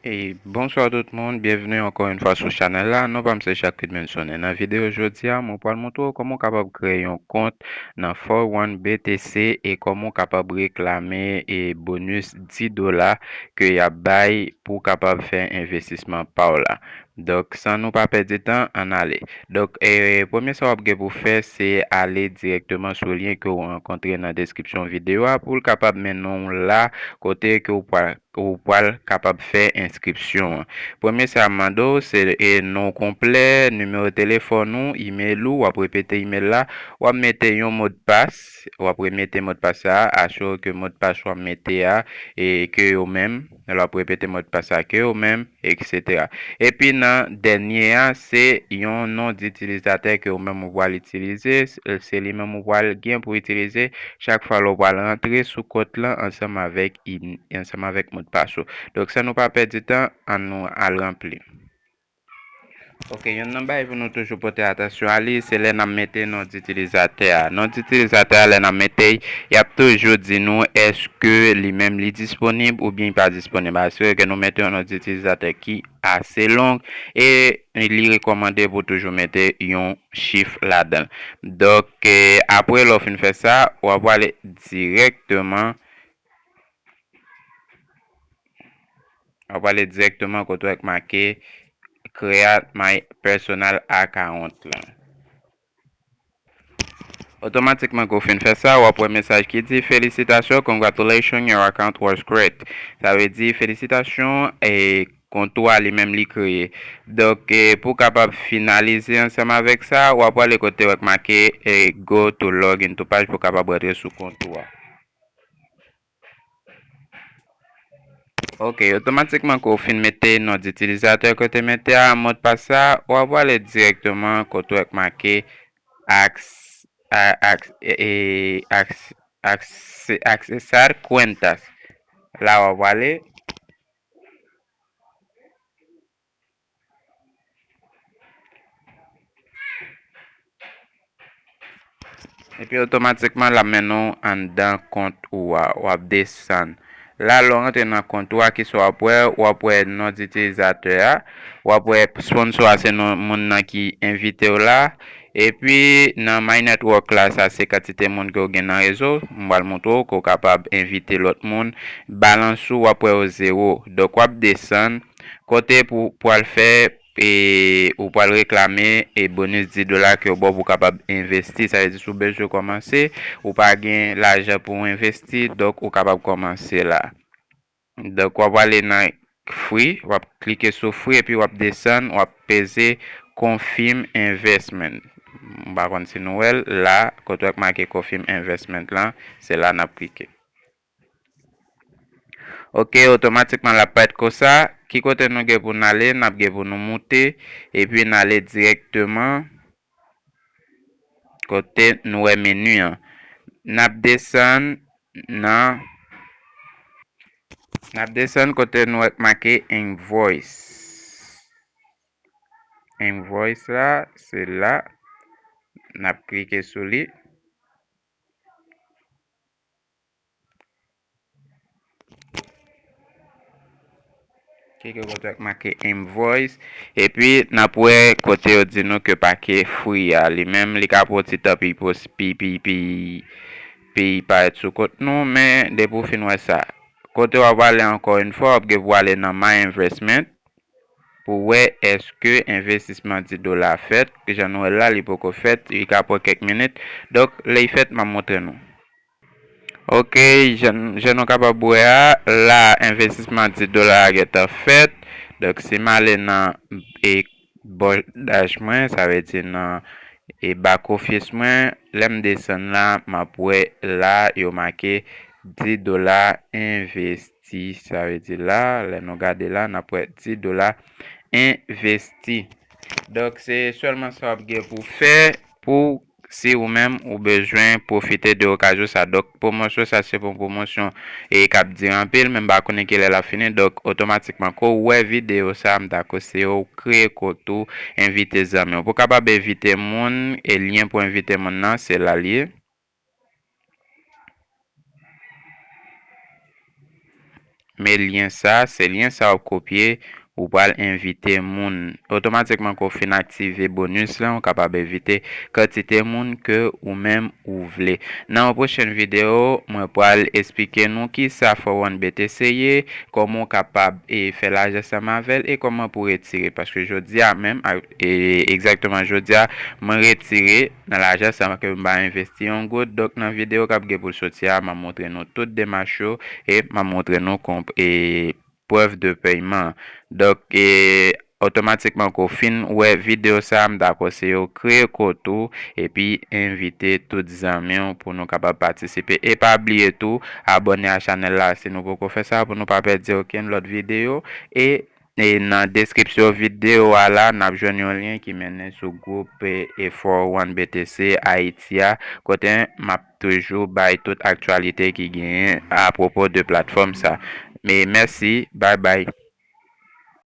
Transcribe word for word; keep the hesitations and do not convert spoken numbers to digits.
E bonswa tout moun, byenveni ankò yon fwa sou chanèl la. Non pa m se Jacques Edmondson. E nan videyo jodi a, mwen pral montre w kòman w kapab kreye yon kont nan four one B T C e kòman w kapab reklame e bonis dis dola ke y ap bay pou w kapab fè envestisman pa w la. Donk, san nou pa pèdi tan, ann ale. Donk, e, premye sa w ap gen pou fè, se ale dirèkteman sou lyen ke w rankontre nan deskripsyon videyo a pou l kapab mennen w la kote ke w pral ou pral kapab fè enskripsyon an. Premye sa a mande w, se e, non konplè, nimewo telefòn ou, imèl ou, w ap repete imèl la, w ap mete yon modpas, w ap remete modpas sa a, asire ke modpas w ap mete a, e ke yo menm, lè w ap repete modpas sa a ke yo menm, etsetera. Epi nan dènye a, se yon non ditilizatè ke ou menm ou pral itilize, se li menm ou pral gen pou itilize chak fwa lè w pral rantre sou kont lan ansanm avèk, ansanm avèk modpas ou. Donk, san nou pa pèdi tan, ann nou al ranpli. Ok, youn nan bagay pou nou toujou pote atansyon a li, se lè n ap mete non ditilizatè a. Non ditilizatè a, lè n ap mete l, y ap toujou di nou èske li menm li disponib oubyen li pa disponib. Asire ke nou mete yon non ditilizatè ki ase long e li rekòmande pou toujou mete yon chif ladan l. Donk, e, apre lè w fin fè sa, w ap prale dirèkteman, w ap prale dirèkteman kote w wè k make Create My Personal Account lan. Otomatikman ke w fin fè sa, w ap wè mesaj ki di, "Felisitasyon, congratulations, your account was created." Sa vle di, felisitasyon, e, kont ou a li menm li kreye. Donk, e, pou w kapab finalize ansanm avèk sa, w ap prale kote w wè k make, e, "Go to login to page" pou w kapab rantre sou kont ou a. Ok, otomatikman ke w fin mete non ditilizatè ke w te mete a, modpas sa, w ap prale dirèkteman kote w wè k make acc-, a-, acc-, e, e, acc-, acc-, accesar cuentas. La w ap prale. Epi otomatikman l ap mennen w anndan kont ou a, w ap desann. La lè w rantre nan kont ou a, kisa w ap wè? W ap wè non ditilizatè a, w ap wè sponsò a se non moun nan ki envite w la. Epi nan My Network la, sa se kantite moun ke w gen nan rezo w. M pral montre w ke w kapab envite lòt moun. Balans ou, w ap wè yo zewo. Donk w ap desann kote pou, pou al fè e ou pral reklame e bonis dis dola ke yo ba w pou w kapab envesti. Sa vle di si w bezwen kòmanse, ou pa gen lajan pou w envesti, donk ou kapab kòmanse la. Donk w ap prale nan free, w ap klike sou free epi w ap desann, w ap peze confirm investment. M pa konn si nou wè l la, kote w wè k make confirm investment lan, se la n ap klike. Ok, otomatikman l ap parèt konsa. Ki kote nou gen pou n ale? N ap gen pou nou moute, epi n ale dirèkteman kote nou wè meni an. N ap desann nan, n ap desann kote nou wè k make invoice. Invoice la, se la. N ap klike sou li. Klike kote k make invoice. Epi, n ap wè kote yo di nou ke pake free a. Li menm, li ka pran ti tan pi pos-, pi, pi, pi, pi parèt sou kont nou, men depi w fin wè sa. Kote w ap ale ankò yon fwa, w ap gen pou ale nan My Investment. Pou wè èske envestisman dis dola fèt. Jan nou wè l la, li poko fèt, li ka pran kèk minit. Donk, lè l fèt, m ap montre nou. Ok, jan, jan nou kapab wè a, la, envestisman dis dola a gentan fèt. Donk, si m ale nan, e, bò daj mwen, sa vle di nan, e, back office mwen, lè m desann la, m ap wè la, yo make dis dola envesti. Sa vle di la, lè nou gade la, n ap wè dis dola envesti. Donk, se sèlman sa w ap gen pou fè pou si ou menm ou bezwen pwofite de okazyon sa. Donk, pwomosyon sa se yon pwomosyon e k ap dire anpil, men m pa konnen kilè l ap fini. Donk, otomatikman, ke w wè videyo sa, m ta konseye w kreye kont ou, envite zanmi w. Pou w kapab envite moun, e lyen pou envite moun nan, se la l ye. men lyen sa, se lyen sa w ap kopye, ou pral envite moun. Otomatikman ke w fin aktive bonus lan, ou kapab envite kantite moun ke ou menm ou vle. Nan yon pwochèn videyo, mwen pral esplike nou kisa four one B T C ye, kòman w kapab e fè lajan ansanm avè l e kòman pou retire. Paske jodi a menm, a- e egzakteman jodi a, mwen retire nan lajan san ke m pa envesti yon goud. Donk nan videyo k ap gen pou l soti a, m ap montre nou tout demach yo e m ap montre nou konp- e prèv de pèyman. Donk, e, otomatikman ke w fin wè videyo sa a, m ta konseye w kreye kont ou epi envite tout zanmi w pou nou kapab patisipe. E pa bliye tou, abòne a chanèl la si nou poko fè sa pou nou pa pèdi okenn lòt videyo. E, e nan deskripsyon videyo a la, n ap jwenn yon lyen ki mennen sou gwoup e, e four one B T C Ayiti a, kote m ap toujou bay tout aktyalite ki genyen apwopo de platfòm sa. Men mèsi, bye bye.